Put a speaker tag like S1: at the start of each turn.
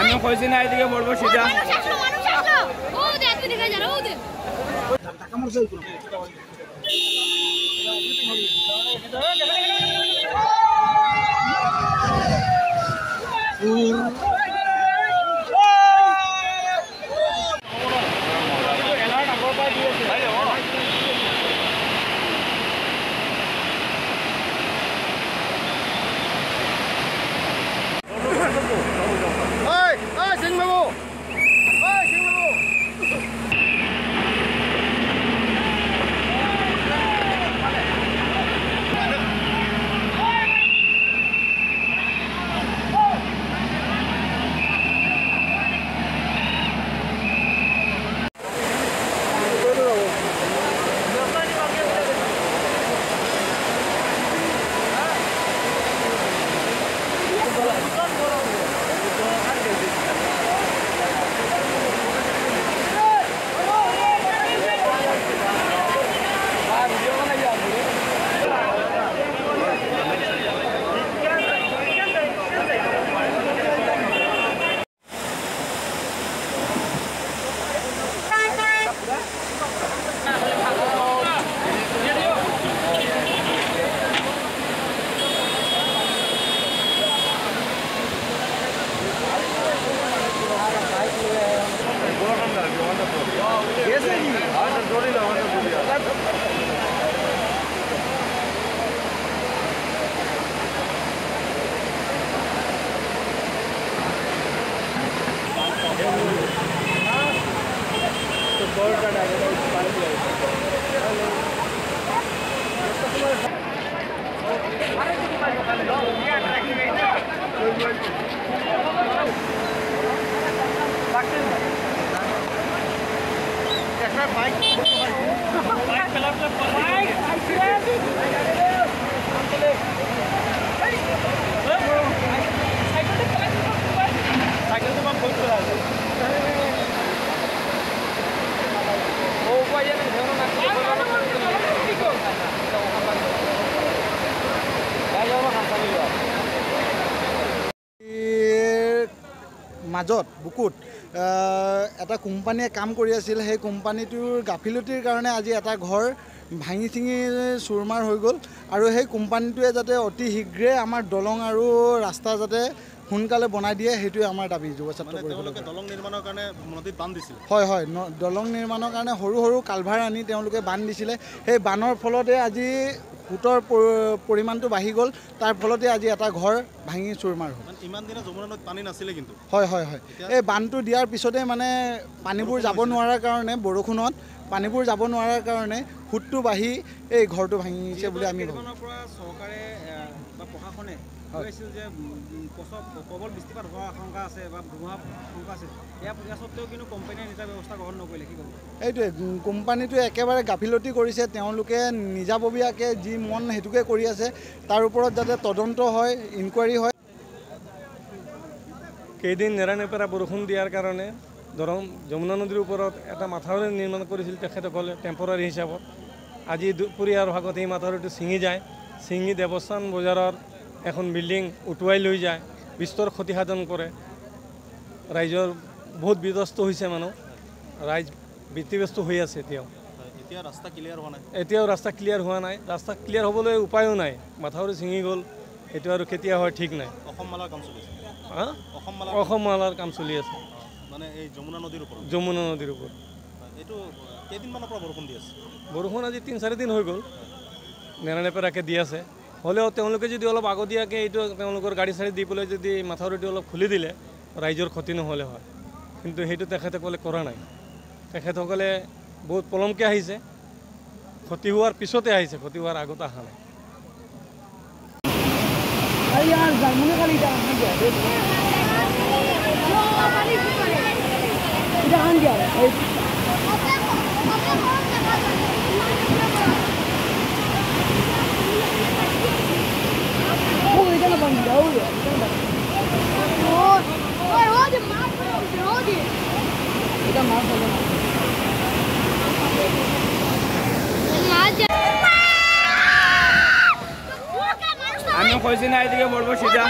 S1: আমি কইছি না এদিকে পড়বো সিধা।
S2: মাজত বুকুত এটা কোম্পানীয়ে কাম কৰি আছিল। সেই কোম্পানীটোৰ গাফিলতিৰ কাৰণে আজি এটা ঘৰ ভাঙি চিঙি চুৰমাৰ হৈ গ'ল। আৰু সেই কোম্পানীটোৱে যাতে অতি শীঘ্ৰে আমাৰ দলং আৰু ৰাস্তা যাতে সোনকালে বনাই দিয়ে, সেইটোৱে আমাৰ দাবী। যুৱ ছাত্ৰ পৰিষদে
S3: দলং নিৰ্মাণৰ কাৰণে নদীত বান্ধ দিছিল।
S2: হয় হয়, দলং নিৰ্মাণৰ কাৰণে সৰু সৰু কালভাৰ আনি তেওঁলোকে বান্ধ দিছিলে। সেই বানৰ ফলতে আজি সোঁতৰ পৰিমাণটো বাঢ়ি গ'ল, তাৰ ফলতে আজি এটা ঘৰ ভাঙি চুৰমাৰ হ'ল।
S3: ইমান দিনে যমুনা নদীত পানী নাছিলে কিন্তু।
S2: হয় হয় হয়, এই বান্ধটো দিয়াৰ পিছতে মানে পানীবোৰ যাব নোৱাৰাৰ কাৰণে, বৰষুণত পানীবোৰ যাব নোৱাৰাৰ কাৰণে সোঁতটো বাঢ়ি এই ঘৰটো ভাঙিছে বুলি আমি ভাবোঁ।
S4: চৰকাৰে বা প্ৰশাসনে কৈছিল যে প্ৰবল বৃষ্টিপাত হোৱাৰ আশংকা আছে বা ধুমুহা আশংকা আছে, ইয়াৰ সত্ত্বেও কিন্তু কোম্পানীয়ে নিজা ব্যৱস্থা গ্ৰহণ নকৰিলে, কি ক'ব?
S2: এইটোৱে কোম্পানীটোৱে একেবাৰে গাফিলতি কৰিছে। তেওঁলোকে নিজাববীয়াকৈ যি মন সেইটোকে কৰি আছে। তাৰ ওপৰত যাতে তদন্ত হয়, ইনকুৱাৰী হয়।
S5: কেইদিন নেৰানেপেৰা বৰষুণ দিয়াৰ কাৰণে দৰং যমুনা নদীৰ ওপৰত এটা মাথাউৰি নিৰ্মাণ কৰিছিল তেখেতসকলে টেম্পৰাৰী হিচাপত। আজি দুপৰীয়াৰ ভাগত এই মাথাউৰিটো ছিঙি যায়, ছিঙি দেৱস্থান বজাৰৰ এখন বিল্ডিং উটুৱাই লৈ যায়, বিস্তৰ ক্ষতিসাধন কৰে। ৰাইজৰ বহুত বিধ্বস্ত হৈছে, মানুহ ৰাইজ ব্যতিব্যস্ত হৈ আছে এতিয়াও।
S3: এতিয়া ৰাস্তা ক্লিয়াৰ হোৱা নাই?
S5: এতিয়াও ৰাস্তা ক্লিয়াৰ হোৱা নাই। ৰাস্তা ক্লিয়াৰ হ'বলৈ উপায়ো নাই, মাথাউৰি ছিঙি গ'ল, সেইটো আৰু কেতিয়া হয় ঠিক নাই।
S3: অসম মালাৰ কাম চলি আছে?
S5: হা, অসম মালাৰ কাম চলি আছে।
S3: মানে এই যমুনা নদীৰ ওপৰত?
S5: যমুনা নদীৰ ওপৰত।
S3: এইটো কেইদিনমানৰ পৰা বৰষুণ দি আছে?
S5: বৰষুণ আজি 3-4 দিন হৈ গ'ল, নেৰানেপেৰাকৈ দি আছে। হ'লেও তেওঁলোকে যদি অলপ আগতীয়াকৈ এইটো তেওঁলোকৰ গাড়ী চাড়ী দি পেলাই যদি মাথাউৰিটো অলপ খুলি দিলে ৰাইজৰ ক্ষতি নহ'লে হয়, কিন্তু সেইটো তেখেতসকলে কৰা নাই। তেখেতসকলে বহুত পলমকৈ আহিছে, ক্ষতি হোৱাৰ পিছতে আহিছে, ক্ষতি হোৱাৰ আগত অহা নাই।
S1: আমি কইছি না এদিকে বলবো সিধা।